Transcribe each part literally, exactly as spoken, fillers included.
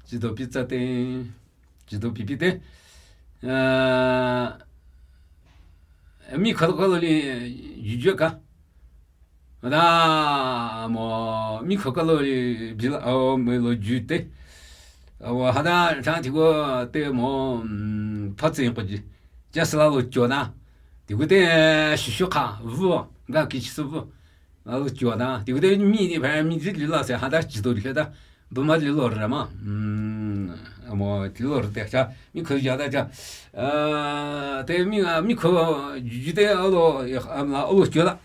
Chido pi tsa te, chido pi pi te. A, mi kha kha lo li, ju ju ka. Hada mo mi kha kha lo li bi la, o, me lo ju te. A, wa hada cha ti ko te mo, mm, pha tsi ko ji. Ja sala lo jo na. Ti ko te, shu shu kha, vu, ga ki su vu. Lalo chua da. Ti ko te mi ni pha mi ji li la se ha da ji do li da. Bu ma li lo ra ma. Mm, amo li lo ra te cha. Mi ko ya da cha. A, te mi, a, mi ko ji te alo, a, la alo chua da.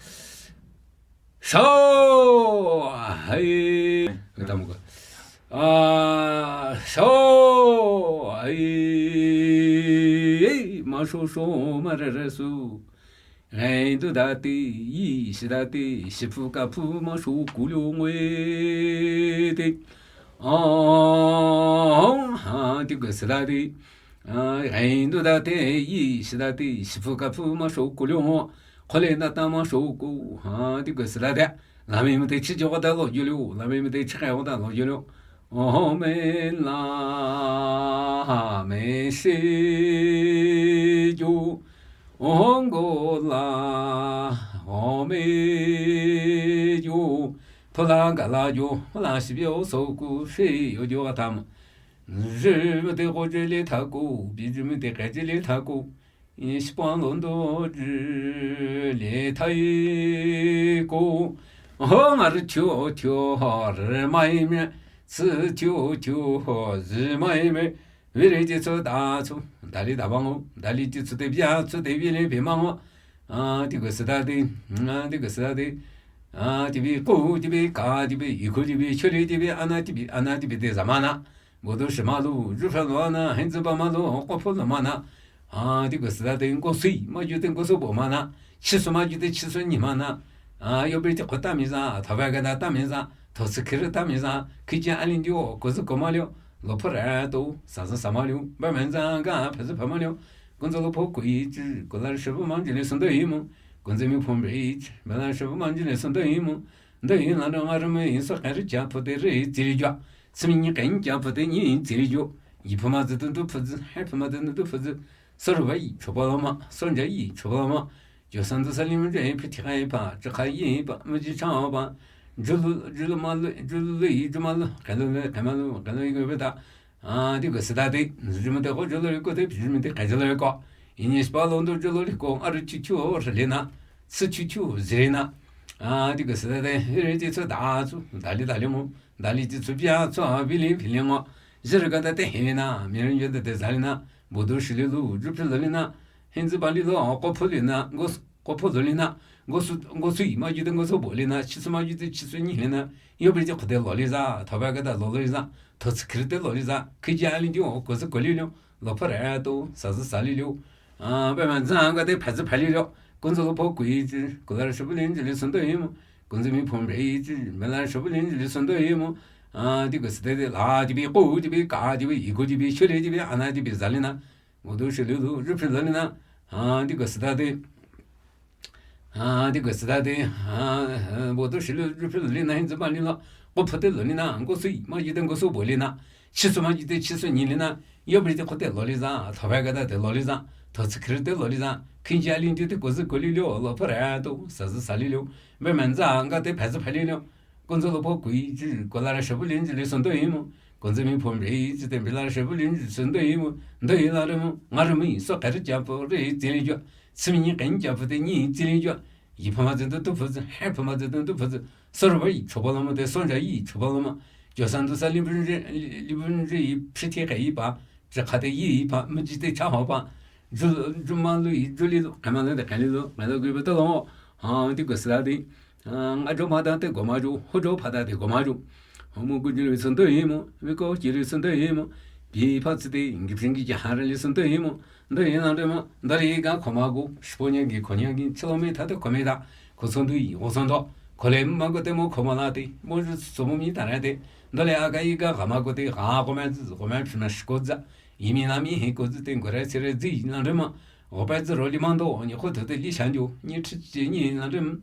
Shao! Hai. Ka ta mo ko. A, shao! Hai. Ma shao shao, ma re re su. Gaidu dati, yi shi dati, shi pu ka pu ma sho ku lyo ngwe te. A, ha, ti ko se dati. A, gaidu dati, yi shi dati, shi pu ka pu ma sho ku lyo ngwe. Khole na ta ma sho ku, ha, ti ko se dati. La mi mu te chi jo da lo ju lyo, la mi mu te chi ka da lo ju lyo. Ome la, ha me shi ju, ongo la, ome ju, pula ga la ju, la shi bio so ku shi yo ju atam. Ji mu te ko ji le ta ku, bi ji mu te ka ji le ta ku. Ispan londo ji le tai ko. Ho ngar tyo tyo ho re mai me. Tsi tyo tyo ho zi mai me. Viri ji tsu da tsu. Dali da bang o. Dali ji tsu te bia tsu te viri bi mang o. A, ti ko se da de. A, ti ko se da de. A, ti bi ko, ti bi ka, ti bi i ko, ti bi chuli, ti bi ana, ti bi ana, ti bi de zamana. Bodo shima lu, ju fa lu ana, hen zi ba ma lu, ko pu lu ma na. A, ti ko se da de, ngo sui, ma ju de ngo su bo ma na. Chi su ma ju de chi su ni ma na. A, yo bi ti ko ta mi za, ta ba ga da ta mi za, to si kiri ta mi za, ki ja a lin ju, ko zu ko ma liu, lo pu ra to, sa za sa ma liu, ba men za ga, pa zu pa ma liu. Gun zu lo pu ku i ji, ko la shi bu ma ji le sun de yi mu. Gun zu mi pu mbe i ji, ba la shi bu ma ji le sun de yi mu. Nda yin la nda nga rü me yin so ka rü ja pu de rü zi li jua. Tsimi ni ka yin ja pu de ni yin zi li jua. Yi pu ma zi du du pu zi, hai pu ma zi du du pu zi. So ru ba yi, cho ba la ma, so nja yi, cho ba la ma. Jo san du sa li mu je, pi ti ka yi pa, cha ka yi pa, mu ji cha pa. Ju lu, ju lu ma lu, ju lu yi, ju ma lu, ka lu lu, ka ma lu, ka lu yi ko be ta. A, ti ko se da de, ju mu de ko, ju lu yi ko de, ju mu de ka ju lu yi ko. Ini spa lo ndu ju lu li ko, a rü chu chu o, rü li na. Tsi chu chu zi li na. A, ti ko se da de, ri ti tsu da tsu, da li da li mo, da li ti tsu pia tsu, a, bi li bi li mo. Zi rü ga da de hi li na, mi rü nyo de de za li na, bo du shi li lu, ju pi lu li na, hin zi ba li lu, ko pu li na, ngo s-, ko pu lu li na, ngo su, ngo sui ma ju de ngo su bo li na, chi su ma ju de chi su ni li na, yo bi ji ko de lo li za, ta ba ga da lo li za, to tsi kri de lo li za, ki ja li ju, ko zi ko li lu, lo pu ra to, sa zi sa li lu. A, ba ma za ga de pa zi pa li lu. Gun zu lo pu ku yi ji, ko la shi bu lin ji li sun de yi mo. Gun zu mi pu mbe yi ji, me la shi bu lin ji li sun de yi mo. A, ti ko se de de la, ti bi ko, ti bi ka, ti bi yi ko, ti bi shi li, ti bi ana, ti bi za li na. Mo du shi li lu, ju pi lu li na. A, ti ko se da de. A, ti ko se da de. A, bo du shi lu, ju pi lu li na, hin zi ba li la. Ko pu de lu li na, ngo sui, ma ju de ngo su bo li na. Chi su ma ju de chi su ni li na. Yo bi de ko de lo li za, ta ba ga da de lo li za. To tsi kri de lo li za. Kin ja lin ju de ko zi ko li lu, lo pu ra to, sa zi sa li lu. Be men za, nga de pa zi pa li lu. Gun zu lo pu ku yi ji, ko la ra shi bu lin ji li sun de yi mo. Gun zu mi pu mbe yi ji de, bi la ra shi bu lin ji sun de yi mo. De yi la rü mo, nga rü mi, so ka rü ja pu rü zi li jua. Tsimi ni ka yin ja pu de ni zi li jua. Yi pu ma zi du du pu zi, hai pu ma zi du du pu zi. So ru ba yi, cho ba la ma de, so nja yi, cho ba la ma. Jo san du sa li bu ji, li bu ji yi, pi ti ka yi pa, cha ka de yi pa, mu ji de cha ho pa. Ju, ju ma lu yi, ju li lu, ka ma lu de ka li lu, ma lu gu ba de lo. A, ti ko se da de. A, nga jo ma da de go ma jo, ho jo pa da de go ma jo. Ho mo gu ji li sun de yi mo, mi ko ji li sun de yi mo. Bi pa tsi de, ngi pin gi ja ha li sun de yi mo. Nda yin la de mo, nda li ga ko ma gu, shi po nya gi ko nya gi, chi lo mi ta de ko mi da. Ko sun du yi, ko sun do. Ko le ma gu de mo ko ma la de, mo ju so mo mi ta ra de. Nda li a ga yi ga ga ma gu de, ga ko ma zi, ko ma pi ma shi ko za. Yi mi na mi hi ko zi de, ngo re si re zi la de mo. Go pa zi ro li ma do, ni ko de de li shan jo, ni chi chi ni la de mo.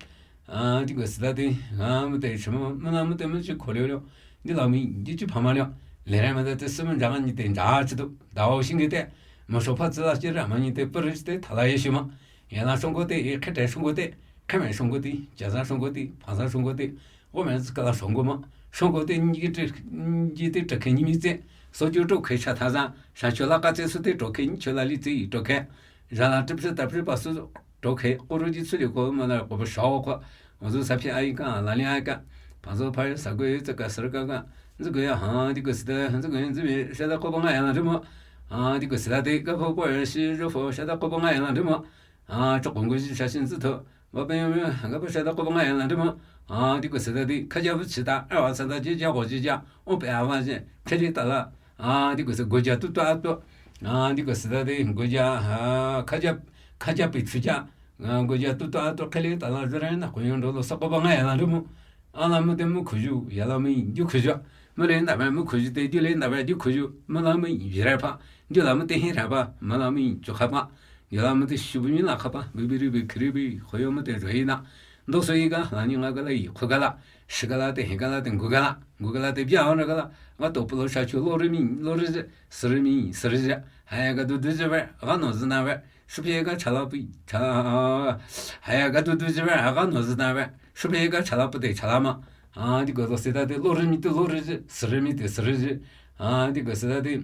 A, ti ko se da de, a, mu de shi mo, mu na mu de mu chi ko le le. Ni la mi, ni chi pa ma le. Lere mada te sümü jang ni te ja chi du. Dao shingi te. Mo sho pha tsü la chi ra ma ni te pürü te thala ye shi ma. Ya la shong go te, khe te shong go te, khe me shong go te, ja za shong go te, pha za shong go te. Wo me zi ka la shong go ma. Shong go te ni te, ni te te khe ni mi te. So ju to khe sha tha za, sha cho la ka te su te to khe ni cho la li te to khe. Ja la te pse ta pse pa su. Tokhe, koro ji tsuli ko, mana ko ba shao ko. Ozu sapi ai ka, lali ai ka. Pazo pa sa go, tsaka sar ka ka. Nzu go ya, ha, di go sida, nzu go, nzu mi, shada ko ba nga ya la demo. Ha, di go sida de, ka po po ya shi, jo fo, shada ko ba nga ya la demo. Ha, chok ko ji sha shin zi to. Ba pe yo, ga ba shada ko ba nga ya la demo. Ha, di go sida de, ka ja bu chi ta, a wa sa da ji ja go ji ja. O pe a wa ji, che ji ta la. Ha, di go se go ja tu ta to. Ha, di go sida de, go ja, ha, ka ja, ka ja pe chu ja. Nga go ja tu ta to kele ta la zre na ko yon do lo sa ko ba nga ya la demo. Ala mo te mo khu ju, ya la mi ju khu ju. Mo le nda mo khu ju te ju le nda mo ju khu ju. Mo la mi ji re pa. Ju la mo te hi re pa. Mo la mi ju kha pa. Ju la mo te shu bi mi la kha pa. Bi bi ri bi kri bi. Ko yo mo te jo yi na. Ndo so yi ga, la ni nga ga la yi, khu ga la. Shi ga la te, hi ga la te, ngu ga la. Ngu ga la te, bia wa ga la. Nga to pulo sha chu lo ri mi, lo ri zi, si ri mi, si ri zi. Ha ya ga du du zi ve, ga no zi na ve. Shupe ga chala pu, cha, haya ga du du ji ba, aga no zi na ba. Shupe ga chala pu de chala ma. A, di go do se da de, lo ri mi de, lo ri ji, si ri mi de, si ri ji. A, di go se da de.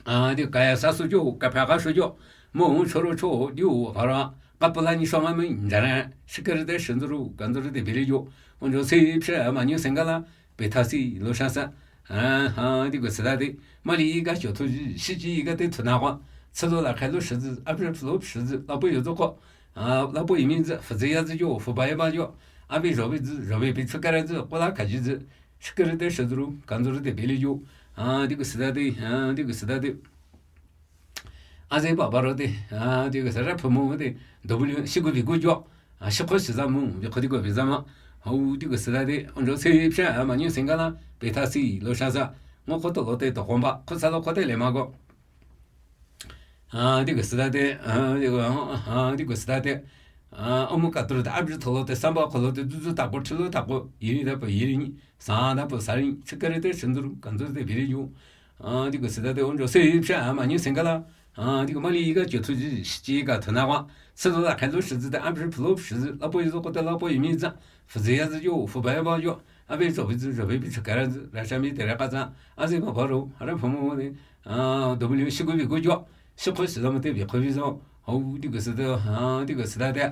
A, di kaya sa su jo, ka pa ga su jo. Mo un cho ro cho, di u ha ra. Ka pa la ni shwa ma mi, ja na. Shi ke ri de, shen zu ru, kan zu ri de, bi ri jo. Un jo si, pshe, ma ni sen ga la. Pe tha si lo sha sa. A, ha, di go se da de. Ma li yi ga sho thu ji, shi ji yi ga te thu na kwa. Tsa lo la khai lo shi zi, a phi lo shi zi, la po yo zo ko. A, la po yi mi zi, fu zi ya zi yo, fu ba ya ba yo. A bi zho bi zi, zho bi bi tsu ka ra zi, ko la ka ji zi. Shi ke ri de shi zi ru, kan zu ri de bi li yo. A, di go se da de, a, di go se da de. A zi ba ba ro de, a, di go se ra phu mo de, do bu li, shi gu bi gu jo. A, shi ko shi za mo, bi ko di go bi za ma. Hau di go se da de, on jo se psha, a, ma ni sen ga la, pe tha si, lo sha sa. Ngo ko to lo te to kon ba, ko sa lo ko te le ma go. A, di go se da de, a, di go, a, di go se da de. A, o mo ka tru da, a bi to lo te, sa ba ko lo te, du du ta ko, chu lo ta ko, yi ri da po, yi ri ni, sa da po, sa ri, chi ka ri te, shen zu ru, kan zu de, bi ri yo. A, di go se da de, on jo se psha, a, ma ni sen ga la. A, di go ma li yi ga jo thu ji, shi ji ga thu na wa. Tsa lo la khai lo shi zi de, a bi phu lo shi zi, la po yi zo ko de, la po yi mi za. Fu zi ya zi yo, fu ba ya ba yo. A bi zho bi zi, zho bi bi chu ka ra zi, ra sha mi de ra ka za. A zi ba ba ro, a ra phu mo de. A, do bu li shi gu bi gu jo. Shi ko shi za mo de bi ko bi zo. Hau di go se de, a, di go se da de.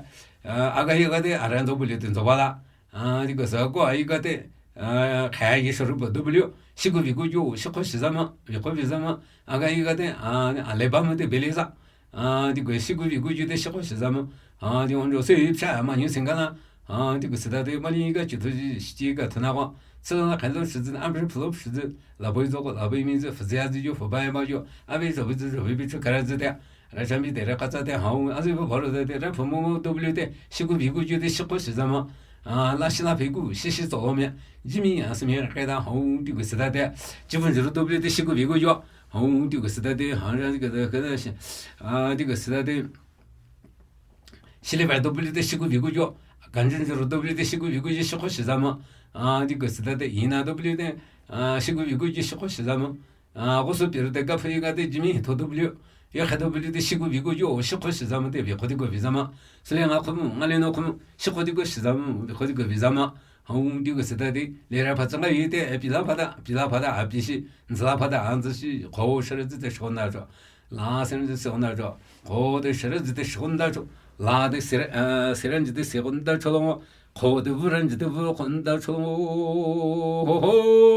A, a ga yi ga de, a ra do bu li de zo ba la. A, di go se ko a yi ga de. A, kha yi shi ru ba do bu li. Shi gu bi gu jo, shi ko shi za mo, bi ko bi za mo. A ga yi ga de, a, a le ba mo de bi li za. A, di go shi gu bi gu ju de shi ko shi za mo. A, di on jo se psha ma ni sen ga la. A, di go se da de ma li ga ju thu ji shi ji ga thu na wa. Tsa la khai lo shi zi, a bi phu lo shi zi. La po yi zo ko, la po yi mi zi, fu zi ya zi jo, fu ba ya ba jo. A bi zho bi zi, zho bi bi chu ka ra zi de. Ra sha mi de ra ka za de, hau, a zi ba ba ro de, ra phu mo mo do bu li de, shi gu bi gu ju de shi ko shi za mo. A, la shi la pi gu, shi shi zo lo mi. Ji mi ya si mi ra ka da, hau, di go se da de. Ji bu ji ru do bu li de, shi gu bi gu jo. Hong, di go se da de, hang, di go se da de, shi, a, di go se da de. Shi le ba do bu li de, shi gu bi gu jo. Gan jun ju ru do bu li de, shi gu bi gu jo, shi ko shi za mo. A, di go se da de, yi na do bu li de, a, shi gu bi gu jo, shi ko shi za mo. A, go su pi ru de, ga phe ga de, ji mi to do bu li. Yo kha do bu li de, shi gu bi gu jo, shi ko shi za mo de, bi ko di go bi za mo. Su le nga ko mo, nga le no ko mo, shi ko di go shi za mo, bi ko di go bi za mo. Hong di go se da de, le ra pha tsang yi de, e pi la pha da, pi la pha da, a pi shi, nzi la pha da, a nzi shi, ko shi re zi de shon da cho. La shi re zi de shon da cho. Ko de shi re zi de shon da cho. La de shi re, e, shi re zi de shon da cho lo. Ko de vu re zi de vu kon da cho. Ho ho.